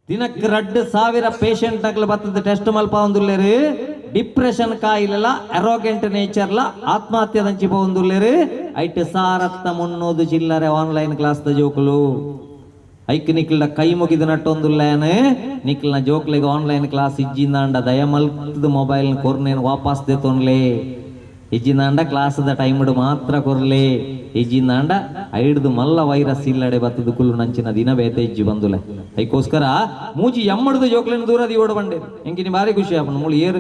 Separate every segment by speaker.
Speaker 1: ದಿನಕ್ಕೆ 2000 ಪೇಷಂಟ್ ನಕಲು ಬತ್ತದ ಟೆಸ್ಟ್ ಮಲ್ಪ ಒಂದುಲ್ಲೇರು. ಡಿಪ್ರೆಷನ್ ಕಾಯಿಲೆಲ, ಅರೋಗೆಂಟ್ ನೇಚರ್ಲ, ಆತ್ಮಹತ್ಯೆ ದಂಚಿ ಪೋವೊಂದುಲ್ಲೇರು. ಐಟ್ ಸಾರತ್ತ ಮುನ್ನೂದು ಚಿಲ್ಲರೆ ಆನ್ಲೈನ್ ಕ್ಲಾಸ್ ದ ಜೋಕುಲು. ಐಕ್ ನಿಕ್ಲ್ಡ ಕೈ ಮುಗಿದು ನಟ್ಟೊಂದುಲ್ಲೇನು. ನಿಕ್ಲ್ನ ಜೋಕ್ಲೆಗ್ ಆನ್ಲೈನ್ ಕ್ಲಾಸ್ ಇಜ್ಜಿಂದಾಂಡ ದಯಮಲ್ತದ ಮೊಬೈಲ್ ಕೊರ್ನೇನು ವಾಪಸ್ ದೆತೊನ್ಲೆ. ಇಜ್ಜಿಂದಾಂಡ ಕ್ಲಾಸ್ದ ಟೈಮ್ಡ್ ಮಾತ್ರ ಕೊರ್ಲೆ. ಇಜ್ಜಿಂದಾಂಡ ಐಡ್ದು ಮಲ್ಲ ವೈರಸ್ ಇಲ್ಲಡೆ ಬತ್ತದ ಕುಲ್ಲು ನಂಚಿನ ದಿನ ಬೇತೆ ಇಜ್ಜಿ ಬಂದುಲೆ. ಐಕೋಸ್ಕರ ಮೂಜಿ ಎಮ್ಮಡ್ದು ಜೋಕ್ಲೆನ ದೂರ ದಿವೋಡು ಬಂಡೆ. ಎಂಕಿನಿ ಬಾರಿ ಖುಷಿ ಆಪುಂಡು. ಮೂಲು ಏರ್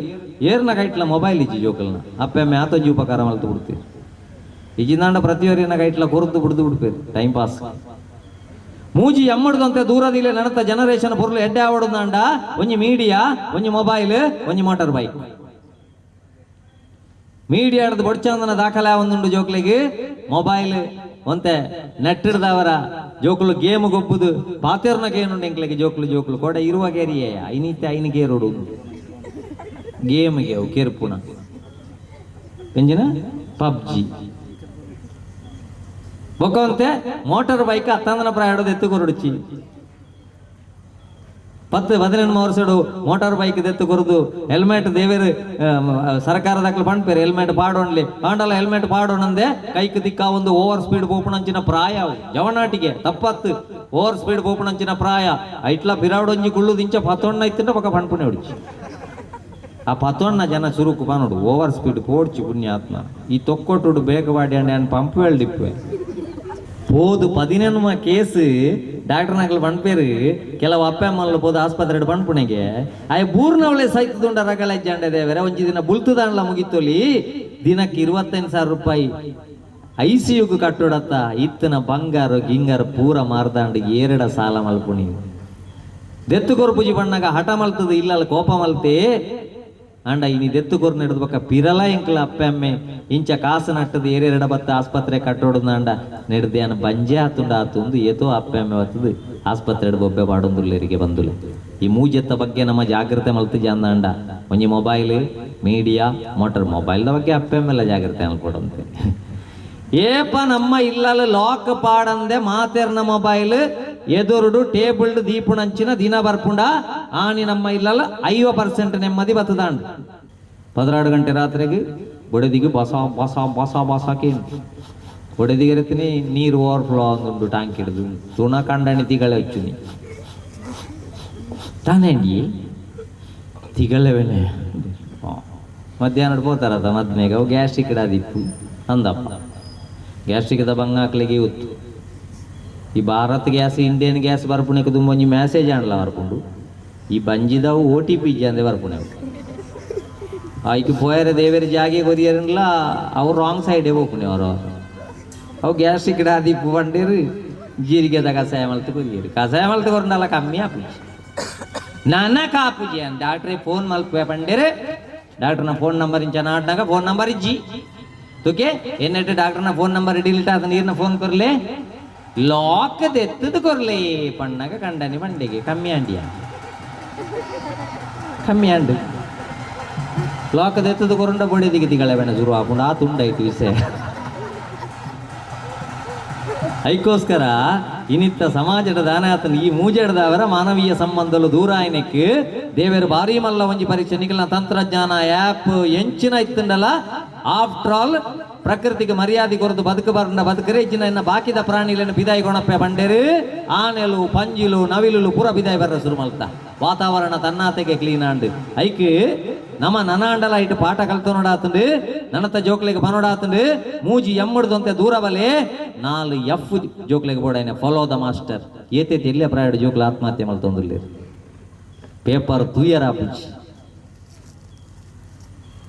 Speaker 1: ಏರ್ನ ಕೈಟ್ಲ ಮೊಬೈಲ್ ಇಜ್ಜಿ ಜೋಕಲ್ನ. ಅಪ್ಪೆ ಅಮ್ಮೆ ಆತೊಂಜಿ ಉಪಕಾರ ಮಲ್ತು ಬಿಡ್ತೀರಿ. ಇಜ್ಜಿಂದಾಂಡ ಪ್ರತಿಯೊರಿನ ಕೈಟ್ಲ ಕೊರ್ದು ಬಿಡ್ದು ಬಿಡ್ಪೇರು ಟೈಮ್ ಪಾಸ್. ಮೂಜಿ ಎಮ್ಮಡ್ದಂತೆ ದೂರದಿಲ್ಲ. ನಡತ ಜನರೇಷನ್ ಪೊರ್ಲು ಎಡ್ಡೆ ಆವಡುಂದಾಂಡ ಒಂಜಿ ಮೀಡಿಯಾ, ಒಂಜಿ ಮೊಬೈಲ್, ಒಂಜಿ ಮೋಟಾರ್ ಬೈಕ್. ಮೀಡಿಯಾಡ್ದು ಬೊಡ್ಚಂದನ ದಾಖಲೆ ಒಂದುಂಡು ಜೋಕ್ಲೆಗ್. ಮೊಬೈಲ್ ಒಂತೆ ನೆಟ್ಟಿಡ್ದವರ ಜೋಕುಲು ಗೇಮ್ ಗೊಬ್ಬುದು ಪಾತೆರ್ನ ಗೇನುಂಡು ಎಂಕ್ಲೆಗೆ. ಜೋಕುಲು ಜೋಕುಲು ಕೋಡ ಇರುವ ಗೇರಿಯೇ ಐನಿತ್ತೆ ಐನು ಗೇರುಡು ಗೇಮ್ಗೆ ಅವು ಕೇರ್ಪುಣ ಎಂಜಿನ ಪಬ್ಜಿ ಬೊಕ್ಕಂತೆ. ಮೋಟಾರ್ ಬೈಕ್ ಅತ್ತಂದನ ಪ್ರಾಯಡೋದು ಎತ್ತು ಕೊರಡುಚಿ. 10-18 ವರ್ಷಡು ಮೋಟಾರ್ ಬೈಕ್ ದೆತ್ತು ಕೊರದು. ಹೆಲ್ಮೆಟ್ ದೇವೇರು ಸರ್ಕಾರದಾಕ್ಲು ಪಣ್ಪೇರು ಹೆಲ್ಮೆಟ್ ಪಾಡೋಣ್ಲಿ ಆಂಡಲ ಹೆಲ್ಮೆಟ್ ಪಾಡೋಣಂದೆ ಕೈಕ್ ತಿಕ್ಕ ಒಂದು ಓವರ್ ಸ್ಪೀಡ್ ಪೋಪುಣಂಚಿನ ಪ್ರಾಯ ಅವು. ಜವನಾಟಿಗೆ ತಪ್ಪತ್ತು, ಓವರ್ ಸ್ಪೀಡ್ ಪೋಪುಣಂಚಿನ ಪ್ರಾಯ. ಐಟ್ಲ ಪಿರಾವಡೊಂಜಿ ಕುಳ್ಳು ದಿಂಚ ಪತ್ತೊಣ್ಣ ಇತ್ತಂಡ ಪಕ್ಕ ಪಣ್ಪುಣೆ ಹೊಡಿಚಿ. ಆ ಪತ್ತೊಣ್ಣ ಜನ ಸುರುಕು ಪನೋಡು, ಓವರ್ ಸ್ಪೀಡ್ ಪೋಡ್ಚಿ ಪುಣ್ಯಾತ್ಮ, ಈ ತೊಕ್ಕೊಟ್ಟುಡು ಬೇಗ ವಾಡಿ ಅಂಡೆ ಪಂಪ್ ವೆಲ್ಡಿಪ್ಪೆ ಪೋದು ಪದಿನೆನ್ಮ ಕೇಸ್ ಡಾಕ್ಟರ್ ನಕಲು ಪಣ್ಪೇರು. ಕೆಲವು ಅಪ್ಪೆ ಅಮ್ಮಲ್ಲ ಪೋದು ಆಸ್ಪತ್ರೆ ಪಣ್ಪುಣೆಗೆ ಆಯ್ ಬೂರ್ನವಳೆ ಸೈತದುಂಡ ರಗಳೆ ಜಂಡೆ ದೇವರೆ. ಒಂಜಿ ದಿನ ಬುಲ್ತುದಾಂಡ್ಲ ಮುಗಿತೊಲಿ. ದಿನಕ್ಕೆ 25,000 ರೂಪಾಯಿ ಐಸಿಯುಗ್ ಕಟ್ಟೋಡತ್ತ. ಇತ್ತನ ಬಂಗಾರ ಗಿಂಗಾರ ಪೂರ ಮಾರ್ದಾಂಡು ಏರಡ ಸಾಲ ಮಲ್ಪುಣಿ. ದೆತ್ತು ಕೊರ್ಪುಜಿ ಬಣ್ಣಗ ಹಠ ಮಲ್ತದ ಇಲ್ಲಲ್ಲ ಕೋಪ ಮಲ್ತೆ. ಅಂಡ ಇನಿ ದೆತ್ತು ಕೊರ್ ನಡೆದ ಬಕ್ಕ ಪಿರಲ ಎಂಕ್ಲ ಅಪ್ಪೆ ಅಮ್ಮೆ ಇಂಚ ಕಾಸು ನಟ್ಟದ ಏರೆರಡ ಬತ್ತ ಆಸ್ಪತ್ರೆ ಕಟ್ಟೋಡುಂದಾಂಡ ನೆಡ್ದೆ ಬಂಜೆ ಆತುಂಡ ಆತುಂದು ಏತೋ ಅಪ್ಪೆ ಅಮ್ಮೆ ಬತ್ತದು ಆಸ್ಪತ್ರೆ ಬೊಬ್ಬೆ ಪಾಡೊಂದುಲ್ಲೆರಿಗೆ ಬಂದುಲೆ. ಈ ಮೂಜೆತ್ತ ಬಗ್ಗೆ ನಮ್ಮ ಜಾಗ್ರತೆ ಮಲ್ತು ಜಾಂದಾಂಡ ಒಂಜಿ ಮೊಬೈಲ್, ಮೀಡಿಯಾ, ಮೋಟರ್. ಮೊಬೈಲ್ದ ಬಗ್ಗೆ ಅಪ್ಪೆ ಅಮ್ಮೆಲ್ಲ ಜಾಗ್ರತೆ ಅನ್ಕೊಡಂತೆ. ಏಪ ನಮ್ಮ ಇಲ್ಲಲ ಲಾಕ್ ಪಾಡಂದೆ ಮಾತೆರ್ನ ಮೊಬೈಲ್ ಎದುರುಡು ಟೇಬಲ್ ದೀಪುಣಂಚಿನ ದಿನ ಬರ್ಪುಂಡ ಆನಿ ನಮ್ಮ ಇಲ್ಲಲ 50% ನೆಮ್ಮದಿ ಬತ್ತದಾಂಡ್. 12 ಗಂಟೆ ರಾತ್ರಿಗೆ ಬೊಡೆದಿಗೆ ಬಸ ಬಸ ಬಸ ಬಸಕ್ಕೆ ಬೊಡೆದಿಗೆ ನೀರು ಓವರ್ಫ್ಲೋ ಆಗುಂಡು ಟ್ಯಾಂಕ್ ಹಿಡಿದು ತುಣ ಕಂಡಣಿ ತಿಗಳೆ ಹಚ್ಚುನಿ ತಾನೇ ತಿಗಳೆವೆನೆ. ಮಧ್ಯಾಹ್ನ ಪೋತಾರತ ಮದ್ಮೆಗೆ. ಅವು ಗ್ಯಾಸ್ಟ್ರಿಕ್ ಇಡಾದಿಪ್ಪು ಅಂದಪ್ಪ. ಗ್ಯಾಸ್ಟ್ರಿಕ್ದ ಬಂಗಾಕ್ಲಿಗೆ ಉತ್ತು ಈ ಭಾರತ್ ಗ್ಯಾಸ್, ಇಂಡಿಯನ್ ಗ್ಯಾಸ್ ಬರ್ಪುಣೆಗೆ ತುಂಬ ಒಂಜಿ ಮೆಸೇಜ್ ಆಂಡ್ಲ ಬರ್ಪುಂಡು. ಈ ಬಂಜಿದವು ಓಟಿಪಿ ಅಂದೆ ಬರ್ಪುಣೆ. ಆಯ್ಕೆ ಪೋಯರೆ ದೇವೇರು ಜಾಗೆ ಕೊರಿಯರನ್ಲ ಅವು ರಾಂಗ್ ಸೈಡೇ ಹೋಗ್ಪುಣೆ ಅವರು. ಅವು ಗ್ಯಾಸ್ಟ್ರಿಕ್ ಇಡಾದಿಪ್ಪು ಬಂಡೇರು, ಜೀರಿಗೆದ ಕಷಾಯ ಮಲ್ತು ಕೊರಿಯರು. ಕಷಾಯ ಮಲ್ತು ಕೊರಂಡಲ್ಲ ಕಮ್ಮಿ ಆಪುಜಿ ನಾನ ಕಾಪುಜಿ ಅನ್ ಡಾಕ್ಟ್ರೆ ಫೋನ್ ಮಲ್ಪೆ ಪಂಡೇರೆ. ಡಾಕ್ಟರ್ನ ಫೋನ್ ನಂಬರ್ ಇಂಚ ನಾಡ್ನಾಗ ಫೋನ್ ನಂಬರ್ ಇಜ್ಜಿ ತುಕೆ ಎನ್ನೆಟ್ಟು ಡಾಕ್ಟರ್ನ ಫೋನ್ ನಂಬರ್ ಡಿಲೀಟ್ ಆದ. ನೀರ್ನ ಫೋನ್ ಕೊರ್ಲೆ, ಲಾಕ್ ದೆತ್ತದು ಕೊರ್ಲೆ ಪಣ್ಣಗ ಕಂಡನಿ ಬಂಡೆಗೆ ಕಮ್ಮಿ ಆಂಡಿಯ ಕಮ್ಮಿ ಆಂಡು. ಲಾಕ್ ದೆತ್ತದು ಕೊರುಂಡ ಬೊಡೆದಿಗೆ ತಿಗಳ ಬೇಣ ಶುರು ಆಪುಂಡು. ಆ ತುಂಡಾಯ್ತು ವಿಷಯ. ಐಕೋಸ್ಕರ ಇನಿತ್ತ ಸಮಾಜದ ದಾನಾತನ ಈ ಮೂಜೆಡದವರ ಮಾನವೀಯ ಸಂಬಂಧಲು ದೂರ ಆಯ್ನಕ್ಕೆ ದೇವರು ಭಾರಿ ಮಲ್ಲ ಒಂಜಿ ಪರೀಕ್ಷೆ. ನಿಖಲ್ನ ತಂತ್ರಜ್ಞಾನ, ಆ್ಯಪ್ ಎಂಚಿನ ಇತ್ತಂಡಲ ಆಫ್ಟರ್ ಆಲ್ ಪ್ರಕೃತಿಗೆ ಮರ್ಯಾದೆ ಕೊರದು ಬದುಕು ಬರಂಡ ಬದುಕರೆ. ಇಜ್ಜಿನ ಇನ್ನ ಬಾಕಿದ ಪ್ರಾಣಿಗಳನ್ನು ಬಿದಾಯಿ ಕೊಣಪ್ಪೆ ಬಂಡೇರು. ಆನೆಲು, ಪಂಜಿಲು, ನವಿಲು ಪೂರ ಬಿದಾಯಿ ಬರ್ರ ಶುರು ಮಲ್ತ. ವಾತಾವರಣ ತನ್ನಾತೆಗೆ ಕ್ಲೀನ್ ಆಂಡ್. ಐಕ್ ನಮ್ಮ ನನಾಂಡಲ ಇಟ್ಟು ಪಾಠ ಕಲ್ತು ನೋಡಾತಂಡು, ನನ್ನತ್ತ ಜೋಕ್ಲೆಗೆ ಬನೋಡಾತಂಡು. ಮೂಜಿ ಎಮ್ಮಡ್ದಂತೆ ದೂರ ಬಲೆ. ನಾಲು ಎಫ್ ಜೋಕ್ಲೆಗೆ ಬೋಡೈನೆ, ಫಾಲೋ the master. ಏತೈತಿ ಎಲ್ಲೇ ಪ್ರಾಯಡ್ ಜೋಕ್ಲೆ ಆತ್ಮಹತ್ಯೆ ಮಲ್ತೊಂದುಲ್ಲೇರು. ಪೇಪರ್ ತೂಯರ ಆಪುಜಿ.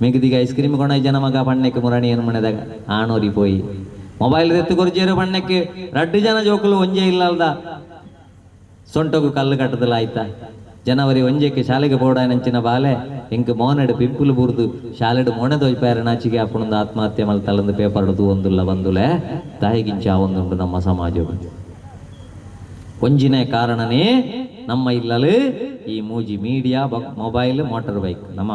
Speaker 1: ಮಿಗದಿಗೆ ಐಸ್ ಕ್ರೀಮ್ ಕೊಣ ಜನ ಮಗ ಪಣ್ಣಕ್ಕೆ ಮುರಣಿ ಏನು ಮನೆದಾಗ ಆಣೋರಿ ಪೋಯಿ ಮೊಬೈಲ್ ಎತ್ತು ಕೊರ್ಜೇರು ಪಣ್ಣಕ್ಕೆ ರಡ್ಡು ಜನ ಜೋಕುಲು ಒಂಜೇ ಇಲ್ಲಲ್ದ ಸೊಂಟಗು ಕಲ್ಲು ಕಟ್ಟದಲ್ಲ ಆಯ್ತಾ. ಜನವರಿ ಒಂಜೆಕ್ಕೆ ಶಾಲೆಗೆ ಬೋಡಾಯನಂಚಿನ ಬಾಲೆ ಎಂಕ್ ಮೋನೆಡು ಪಿಂಪುಲು ಬೂರ್ದು ಶಾಲೆಡು ಮೋಣೆ ದೋಯ್ಪಾರ ನಾಚಿಗೆ ಅಪ್ಪಣಂದು ಆತ್ಮಹತ್ಯೆ ಮಲ್ತಲಂದು ಪೇಪರ್ ಒಂದುಲ್ಲ ಬಂದುಲೆ. ತಾಯಿಗಿಂಚ ಒಂದುಂಡು ನಮ್ಮ ಸಮಾಜವು. ಒಂಜಿನೇ ಕಾರಣನೇ ನಮ್ಮ ಇಲ್ಲಲು ಈ ಮೂಜಿ, ಮೀಡಿಯಾ, ಮೊಬೈಲ್, ಮೋಟಾರ್ ಬೈಕ್. ನಮ್ಮ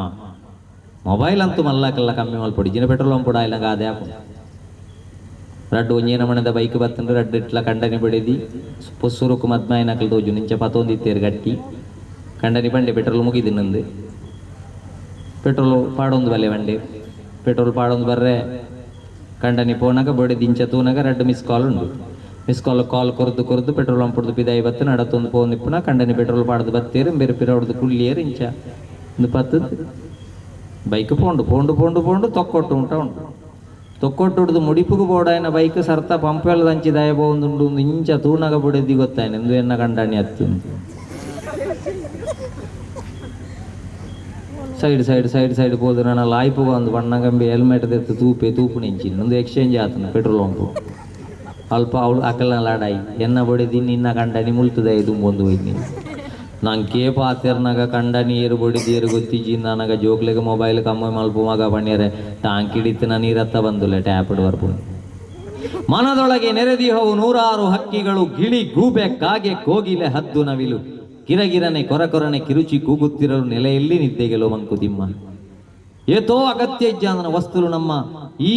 Speaker 1: ಮೊಬೈಲ್ ಅಂತೂ ಮಲ್ಲಕಲ್ಲ ಕಮ್ಮಿ ಮಲ್ಪೊಡಿ. ಜಿನ ಪೆಟ್ರೋಲ್ ಪಂಪ್ ಆಯ್ಲಂಗ ಅದೇ ಆಪುಂಡು. ರಡ್ಡು ಒಂಜೇನ ಮಣದ ಬೈಕ್ ಬತ್ತಂದ್ರೆ ರಡ್ಡು ಇಟ್ಲ ಕಂಡನಿ ಬಿಡಿದಿ ಪೊಸ್ಸುರುಕು ಮದ್ಮಾಯಿನಕಲ್ ತೋಜು ನಿಂಚ ಪತೊಂದಿತ್ತೇರು ಗಟ್ಟಿ. ಕಂಡನಿ ಬಂಡೆ ಪೆಟ್ರೋಲ್ ಮುಗಿದಿನಂದು ಪೆಟ್ರೋಲ್ ಪಾಡೊಂದು ಬಲ್ಲೆ ಬಂಡೆ ಪೆಟ್ರೋಲ್ ಪಾಡೊಂದು ಬರ್ರೆ ಕಂಡನಿ ಪೋನಾಗ ಬೊಡೆ ದಿಂಚ ತೂನಾಗ ರಡ್ಡು ಮಿಸ್ ಕಾಲ್ ಉಂಡು ಮಿಸ್ ಕಾಲ್ ಕಾಲ್ ಕೊರ್ದು ಕೊರ್ದು ಪೆಟ್ರೋಲ್ ಪಂಪ್ ಪಿದಾಯಿ ಬತ್ತು ನಡತೊಂದು ಪೋನ್ ಇಪ್ಪುನ ಕಂಡನಿ ಪೆಟ್ರೋಲ್ ಪಾಡ್ದು ಬತ್ತೇರು ಬೇರೆ ಪಿರವಡ್ದು ಕುಳ್ಳಿಯೇರು ಇಂಚ ಒಂದು ಪತ್ತು ಬೈಕ್ ಪೋಂಡು ಪೋಂಡು ಪೋಂಡು ಪೋಂಡು ತೊಕ್ಕೊಟ್ಟು ಉಂಟ ಉಂಟು ತೊಕ್ಕೊಟ್ಟು ಮುಡಿಪುಗು ಬೋಡಾಯನ ಬೈಕ್ ಸರ್ತ ಪಂಪೆಲ್ಲ ದಂಚಿದಾಯ ಪೋಂದುಂಡು ಇಂಚ ತೂನಾಗ ಬೊಡೆದಿ ಗೊತ್ತಾಯನ ಎಂದು ಎನ್ನ ಕಂಡನಿ ಅತ್ತು ಸೈಡ್ ಸೈಡ್ ಸೈಡ್ ಸೈಡ್ ಪೋದು ನನ್ನ ಲಾಯ್ಪುಗ ಒಂದು ಬಣ್ಣ ಕಂಬಿ ಹೆಲ್ಮೆಟ್ ತೆತ್ತು ತೂಪೆ ತೂಪು ನಿಂಚಿ ಒಂದು ಎಕ್ಸ್ಚೇಂಜ್ ಆತನ ಪೆಟ್ರೋಲ್ ಪಂಪು ಅಲ್ಪ ಅವಳು ಅಕಲ್ನ ಲಾಡಾಯಿ ಎನ್ನ ಬೊಡೆದಿ ನಿನ್ನ ಕಂಡನಿ ಮುಲ್ತದಾಯಿ ತುಂಬೊಂದು ಹೋಯ್ನಿ ನಂಗೆ ಪಾತೆರ್ನಾಗ ಕಂಡನಿ ಏರು ಬೊಡಿದಿ ಏರು ಗೊತ್ತಿಜ್ಜಿ ನನಗ ಜೋಕ್ಲೆಗೆ ಮೊಬೈಲ್ ಕಮ್ಮಿ ಮಲ್ಪ ಮಗ ಬಣ್ಣಿಯರೆ ಟಾಂಕ್ ಹಿಡಿತನ ನೀರತ್ತ ಬಂದುಲ್ಲ ಟ್ಯಾಪ್ಡ್ ಬರ್ಪು. ಮನದೊಳಗೆ ನೆರೆದಿಹವು ನೂರಾರು ಹಕ್ಕಿಗಳು ಗಿಳಿ ಗೂಬೆ ಕಾಗೆ ಕೋಗಿಲೆ ಹದ್ದು ನವಿಲು ಗಿರಗಿರನೆ ಕೊರಕೊರನೆ ಕಿರುಚಿ ಕೂಗುತ್ತಿರಲು ನೆಲೆಯಲ್ಲಿ ನಿದ್ದೆಗೆಲೋ ಮಂಕುತಿಮ್ಮ. ಏತೋ ಅಗತ್ಯ ಇಜ್ಜಾಂದನ ವಸ್ತುಲು ನಮ್ಮ ಈ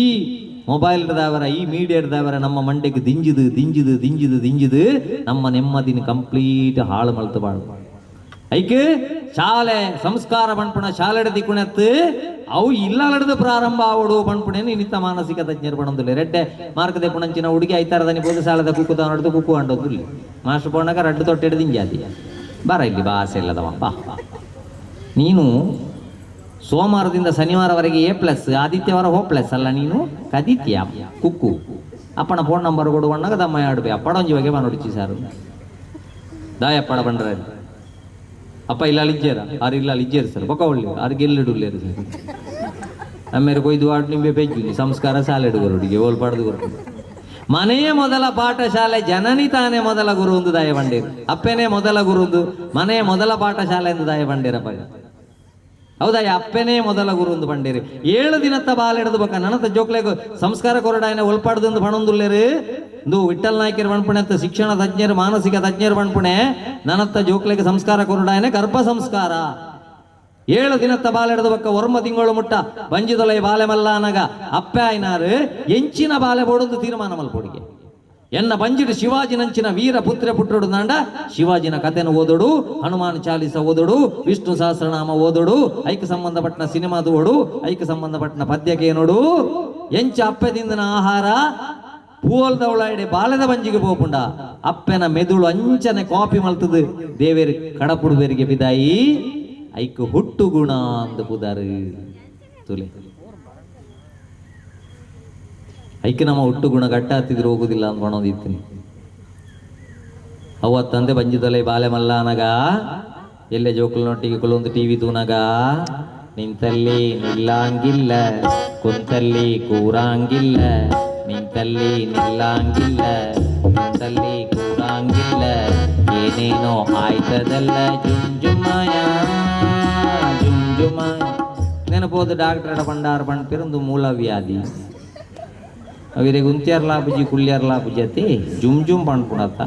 Speaker 1: ಮೊಬೈಲ್ ದಾವರ ಈ ಮೀಡಿಯಾದವರ ನಮ್ಮ ಮಂಡೆಗೆ ದಿಂಜಿದು ದಿಂಜಿದು ದಿಂಜಿದು ದಿಂಜಿದು ನಮ್ಮ ನೆಮ್ಮದಿನ ಕಂಪ್ಲೀಟ್ ಹಾಳು ಮಲ್ತು ಬಾಳು. ಐಕ್ ಶಾಲೆ ಸಂಸ್ಕಾರ ಪಣ್ಪುಣ ಶಾಲೆಡ ದಿಕ್ಕುಣತ್ತು ಅವು ಇಲ್ಲಲಡ್ದು ಪ್ರಾರಂಭ ಆವಡು ಪಣ್ಪುಣೇನು ಇನ್ನಿತ್ತ ಮಾನಸಿಕ ತಜ್ಞರು ಪಣಂದುಲ್ಲೆ ರೆಡ್ಡೆ ಮಾರ್ಕದೆ ಪುಣಂಚಿನ ಹುಡುಗಿ ಐತಾರದನಿ ಪೋದು ಶಾಲೆದ ಕುಕ್ಕು ತಾನಡ್ದು ಕುಕ್ಕು ಅಂಡೊಂದುಲ್ಲೆ ಮಾಸ್ಟರ್ ಪೋಣಗ ರಡ್ಡು ತೊಟ್ಟೆಡು ದಿಂಜಾತಿ ಬರ ಇಲ್ಲಿ ಬಾಸೆ ಇಲ್ಲದವ ಬಾ. ನೀನು ಸೋಮವಾರದಿಂದ ಶನಿವಾರವರೆಗೆ ಎ ಪ್ಲಸ್ ಆದಿತ್ಯವಾರ ಓ ಪ್ಲಸ್ ಅಲ್ಲ ನೀನು ಕದಿತ್ಯ ಕುಕ್ಕು ಅಪ್ಪನ ಫೋನ್ ನಂಬರ್ ಕೊಡುವಣ್ಣಗ ದಮ್ಮ ಆಡ್ಬೆ ಅಪ್ಪಡೊಂಜಿ ಬಗೆ ಬಾನುಡಿಚಿ ಸಾರು ದಾಯಪ್ಪಡ ಬಂಡ್ರೆ ಅಪ್ಪ ಇಲ್ಲ ಅಲ್ಲಿಜ್ಜೇರ ಆರು ಇಲ್ಲ ಅಲ್ಲಿಜ್ಜೇರು ಸರ್ ಬೊಕ್ಕ ಒಳ್ಳೆ ಆರು ಗೆಲ್ಲಿಡುಲ್ಲೇರು ಸರ್ ಆಮೇಲೆ ಕೊಯ್ದು ಆಡ್ ನಿಂಬೆ ಪೆಜ್ಜು ಸಂಸ್ಕಾರ ಶಾಲೆ ಹುಡುಗಿ ಓಲ್ ಪಡೆದು ಕೊರಡು. ಮನೆಯೇ ಮೊದಲ ಪಾಠಶಾಲೆ ಜನನಿ ತಾನೇ ಮೊದಲ ಗುರು ಒಂದು ದಾಯ ಬಂಡೀರು ಅಪ್ಪನೇ ಮೊದಲ ಗುರುಂದು ಮನೆಯ ಮೊದಲ ಪಾಠಶಾಲೆ ಎಂದು ದಾಯ ಬಂಡೀರಪ್ಪ. ಹೌದಾ ಅಪ್ಪನೇ ಮೊದಲ ಗುರು ಒಂದು ಬಂಡೀರಿ 7 ದಿನತ್ತ ಬಾಲೆಡ್ದು ಬಕ್ಕ ನನತ ಜೋಕ್ಲೆಗು ಸಂಸ್ಕಾರ ಕೊರಡಾಯನ ಒಲ್ಪಾಡ್ದು ಒಂದು ಬಣೊಂದುಲ್ಲೇರು ಇಂದು ವಿಠಲ್ ನಾಯ್ಕರ್ ಬಣ್ಪುಣೆ ಅಂತ ಶಿಕ್ಷಣ ತಜ್ಞರು ಮಾನಸಿಕ ತಜ್ಞರು ಬಣ್ಪುಣೆ ನನತ್ತ ಜೋಕ್ಲೆಗೆ ಸಂಸ್ಕಾರ ಕೊರಡಾಯನ ಗರ್ಭ ಸಂಸ್ಕಾರ 7 ದಿನತ್ತ ಬಾಲೆಡ್ದು ಬಕ್ಕ ಒರ್ಮ ತಿಂಗಳು ಮುಟ್ಟ ಬಂಜಿದೊಲೈ ಬಾಲೆ ಮಲ್ಲಾನಗ ಅಪ್ಪೆ ಆಯ್ನಾರು ಎಂಚಿನ ಬಾಲೆ ಬೋಡೊಂದು ತೀರ್ಮಾನ ಮಲ್ಪೊಡಿಗೆ ಎನ್ನ ಬಂಜಿಡು ಶಿವಾಜಿನಂಚಿನ ವೀರ ಪುತ್ರ ಪುಟ್ಟುಡು ನಾಂಡ ಶಿವಾಜಿನ ಕಥೆನ ಓದೋಡು ಹನುಮಾನ್ ಚಾಲೀಸ ಓದೋಡು ವಿಷ್ಣು ಸಹಸ್ರನಾಮ ಓದೋಡು ಐಕ್ ಸಂಬಂಧಪಟ್ಟನ ಸಿನಿಮಾದ ಓಡು ಐಕ್ ಸಂಬಂಧಪಟ್ಟನ ಪದ್ಯಕ್ಕೆ ನೋಡು ಎಂಚ ಅಪ್ಪೆದಿಂದನ ಆಹಾರ ಪೂವಲ್ದವಳಾಯಿಡೆ ಬಾಲೆದ ಬಂಜಿಗೆ ಪೋಪುಂಡ ಅಪ್ಪೆನ ಮೆದುಳು ಅಂಚನೆ ಕಾಪಿ ಮಲ್ತದು ದೇವೇರು ಕಡಪುಡು ಬೇರಿಗೆ ಬಿದಾಯಿ ಐಕ್ ಹುಟ್ಟು ಗುಣ ಅಂದ ಪುದಾರು ತುಲೆ ಐಕೆ ನಮ್ಮ ಹುಟ್ಟು ಗುಣ ಗಟ್ಟ ಹತ್ತಿದ್ರು ಹೋಗುದಿಲ್ಲ ಅಂತ ಬಣೋದಿತ್ತೀನಿ. ಅವ್ವ ತಂದೆ ಬಂಜಿದೊಲೆ ಬಾಲೆ ಮಲ್ಲಾನಗ ಎಲ್ಲೆ ಜೋಕುಲ್ನೊಟ್ಟಿಗೆ ಕುಲೊಂದು ಟಿವಿ ತೂನಗ ನಿಂತಲ್ಲಿ ನಿಲ್ಲಾಂಗಿಲ್ಲ ಕುಂತಲ್ಲಿ ಕೂರಾಂಗಿಲ್ಲ ನಿಂತಲ್ಲಿ ನಿಲ್ಲಾಂಗಿಲ್ಲ ಕುಂತಲ್ಲಿ ಕೂರಾಂಗಿಲ್ಲ ಏನೇನೋ ಆಯ್ತದಲ್ಲ ಜುಮ್ ಜುಮಾಯ ಜುಮ್ ಜುಮಾಯ ನೆನಪೋದು ಡಾಕ್ಟರ್ ಬಂಡಾರ ಬಂಡ್ ಪಿರಂದು ಮೂಲವ್ಯಾಧಿ ಅವರಿಗೆ ಉಂತ್ಯಾರ್ ಲಾಪುಜಿ ಕುಳ್ಳ್ಯಾರ್ ಲಾಪುಜಿ ಅತಿ ಜುಮ್ ಜುಮ್ ಪಣ್ಪುಣತ್ತ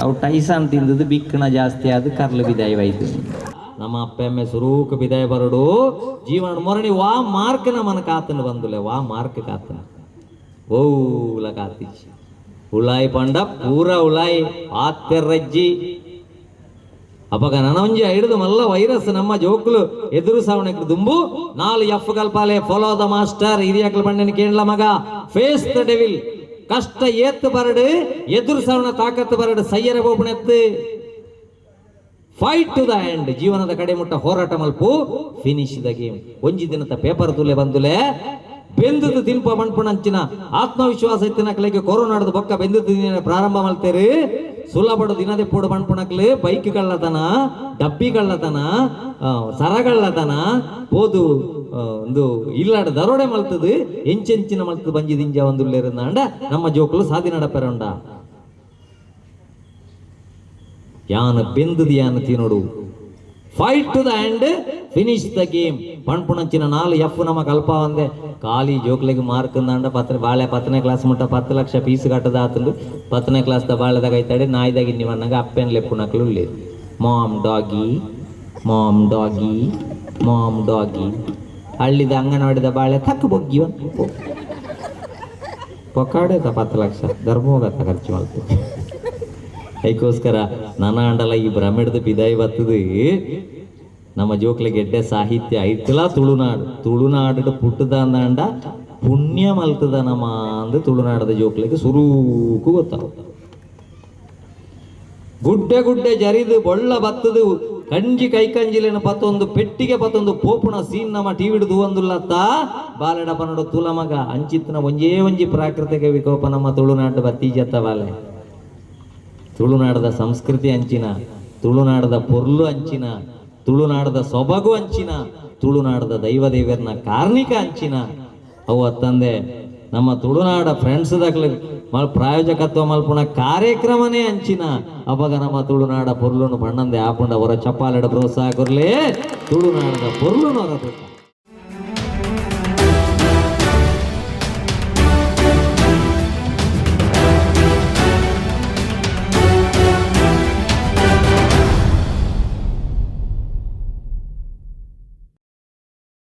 Speaker 1: ಅವು ಟೈಸಾನ್ ತಿಂದದ್ದು ಬಿಕ್ಕಣ ಜಾಸ್ತಿ ಆದ ಕರ್ಲು ಬಿದಾಯವಾಯ್ತು. ನಮ್ಮ ಅಪ್ಪೆಮ್ಮೆ ಸುರೂಕ ಬಿದಾಯ ಬರಡು ಜೀವನ ಮೊರಣಿ ವಾ ಮಾರ್ಕ್ ನಮ್ಮನ ಕಾತನ ಬಂದುಲೆ ವಾ ಮಾರ್ಕ್ ಕಾತನ ಓಲ ಕಾತಿಚ್ಚಿ ಉಳಾಯಿ ಪಂಡ ಪೂರ ಉಳಾಯಿ ಆತ್ತೆರ್ರಜ್ಜಿ ಅಪಗ ನನೊಂಜಿ ಹಿಡಿದು ಮಲ್ಲ ವೈರಸ್ ನಮ್ಮ ಜೋಕ್ಲು ಎದುರು ಸಾವಣಕ್ಕೆ ದುಂಬು 4 ಎಫ್ ಕಲ್ಪಾಲೆ ಫಾಲೋ the master ಹಿರಿಯಕ್ಲು ಬಂಡನ ಕೇಳಲ ಮಗ ಫೇಸ್ the devil ಕಷ್ಟ ಏತ್ತು ಬರಡು ಎದುರು ಸಾವಣ ತಾಕತ್ತು ಬರಡು ಸಯ್ಯರ ಬೋಪಣೆತ್ತು ಫೈಟ್ ಟು the end ಜೀವನದ ಕಡೆ ಮುಟ್ಟ ಹೋರಾಟ ಮಲ್ಪು ಫಿನಿಶ್ the game. ಒಂಜಿ ದಿನದ ಪೇಪರ್ ತುಲೆ ಬಂದುಲೆ ಬೆಂದದ್ದು ತಿನ್ಪ ಮಣ್ಪುಣಂಚಿನ ಆತ್ಮವಿಶ್ವಾಸ ಇತ್ತಿನಕ್ಲೆಗೆ ಕೊರೋನಾಡದ ಬೊಕ್ಕ ಬೆಂದದ್ದು ದಿನ ಪ್ರಾರಂಭ ಮಲ್ತೇರಿ ಸುಲಭಡು ದಿನದೆ ಪೋಡು ಮಣ್ಪುಣಕ್ಲೆ ಬೈಕ್ ಕಳ್ಳತನ ಡಬ್ಬಿ ಕಳ್ಳತನ ಸರಗಳ್ಳತನ ಪೋದು ಒಂದು ಇಲ್ಲಾಡ ದರೋಡೆ ಮಲ್ತದು ಎಂಚೆಂಚಿನ ಮಲ್ತದು ಬಂಜಿ ದಿಂಜ ಒಂದುಲ್ಲೇರಂದಾಂಡ ನಮ್ಮ ಜೋಕುಲು ಸಾದಿ ನಡಪೆರಂಡ ಯಾನ ಬೆಂದದು ಯಾನ ತಿನ್ನೋಡು fight to the end finish the game. ಪಣ್ಪುಣಂಚಿನ 4 F ನಮ್ಮ ಕಲ್ಪ ಒಂದೆ ಖಾಲಿ ಜೋಕ್ಲೆಗೆ ಮಾರ್ಕ್ ಅಂದಾಂಡ ಪತ್ರ ಬಾಳೆ 10ನೇ ಕ್ಲಾಸ್ ಮುಟ್ಟ 10 ಲಕ್ಷ ಫೀಸ್ ಕಟ್ಟದ ಆತಂದು 10ನೇ ಕ್ಲಾಸ್ the ಬಾಳೆದಾಗ ಐತಾಡೆ ನಾಯ್ದಾಗ ಇನ್ನಿವನ್ನಾಗ ಅಪ್ಪೆನ್ ಲೆಪ್ಪುನಕ್ಲು ಉಳ್ಳೇರು mom doggy mom doggy mom doggy ಹಳ್ಳಿದ ಅಂಗನವಾಡಿದ ಬಾಳೆ ತಕ್ಕ ಬೊಗ್ಗಿ ಪೊಕ್ಕಾಡೇತ 10 ಲಕ್ಷ ಧರ್ಮೋಗತ್ತ ಖರ್ಚು ಮಾಡ್ತು. ಐಕೋಸ್ಕರ ನನ ಆಂಡಲ ಈ ಭ್ರಮೆಡ್ದು ಪಿದಾಯಿ ಬತ್ತದು ನಮ್ಮ ಜೋಕ್ಲೆಗ್ ಎಡ್ಡೆ ಸಾಹಿತ್ಯ ಐಟ್ಲಾ ತುಳುನಾಡು ತುಳುನಾಡು ಪುಟ್ಟುದಾಂಡ ಪುಣ್ಯ ಮಲ್ತದ ನಮ್ಮ ಅಂದ್ ತುಳುನಾಡದ ಜೋಕ್ಲೆಗ್ ಸುರೂಕು ಗೊತ್ತಾವು. ಗುಡ್ಡೆ ಗುಡ್ಡೆ ಜರಿದು ಬೊಳ್ಳ ಬತ್ತದು ಕಂಜಿ ಕೈಕಂಜಿಲೇನ ಪತ್ತೊಂದು ಪೆಟ್ಟಿಗೆ ಪತ್ತೊಂದು ಪೋಪುಣ ಸೀನ್ ನಮ್ಮ ಟಿವಿಡ್ ದೂವಂದುಲ್ಲತ್ತ ಬಾಲೆಡ ಪನಡು ತುಲ ಮಗ ಅಂಚಿತ್ನ ಒಂಜೇ ಒಂಜಿ ಪ್ರಾಕೃತಿಕ ವಿಕೋಪ ನಮ್ಮ ತುಳುನಾಡು ಬತ್ತೀಜತ್ತ ಬಾಲೆ. ತುಳುನಾಡದ ಸಂಸ್ಕೃತಿ ಅಂಚಿನ, ತುಳುನಾಡದ ಪೊರ್ಲು ಅಂಚಿನ, ತುಳುನಾಡದ ಸೊಬಗು ಅಂಚಿನ, ತುಳುನಾಡದ ದೈವ ದೇವರ್ನ ಕಾರ್ಣಿಕ ಅಂಚಿನ. ಅವು ಅತ್ತಂದೆ ನಮ್ಮ ತುಳುನಾಡ ಫ್ರೆಂಡ್ಸ್ ದಕ್ಲೆ ಪ್ರಾಯೋಜಕತ್ವ ಮಲ್ಪುನ ಕಾರ್ಯಕ್ರಮನೇ ಅಂಚಿನ. ಅಪಗ ನಮ್ಮ ತುಳುನಾಡ ಪೊರ್ಲುನು ಪಣ್ಣಂದೆ ಆಪುಂಡ. ಅವರ ಚಪ್ಪಾಲೆಡ ಪ್ರೋತ್ಸಾಹ ಕೊರ್ಲೆ ತುಳುನಾಡದ ಪೊರ್ಲುನು ಹೊರ.